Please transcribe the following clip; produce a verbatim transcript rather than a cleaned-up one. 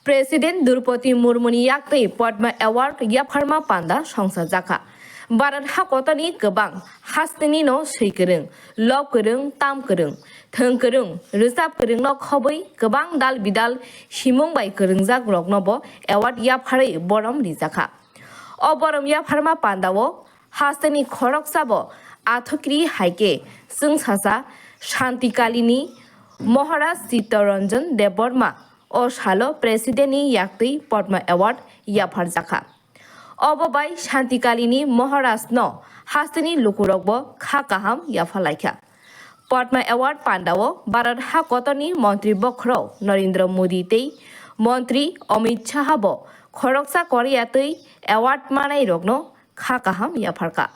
President Droupadi Murmuni yaktwi Padma Award yapharma panda songsajakha. Bharat hakotorni kwbang hasteni no swi kwrwng, lob kwrwng, tam kwrwng, thwng kwrwng, rwchap kwrwngno khobwi kwbang dal bidal simung bai kwrwngjak roknobo award yapharwi borom rijakha. O borom yapharma pandao hasteni khoroksabo athukri haikhe chwngsacha Shantikalini Maharaj Chittaranjan Debbarma o salo Presidentni yaktwi Padma Award yapharjakha. Obo bai Shantikalini Maharajno hasteni lukurokbo kha kaham yaphalaikha. Padma Award pandao Bharat hakotorni Montri Bokhorok Narendra Modi tei Montri Amit Shahabo khoroksa Korea twi award manairokno kha kaham yapharkha.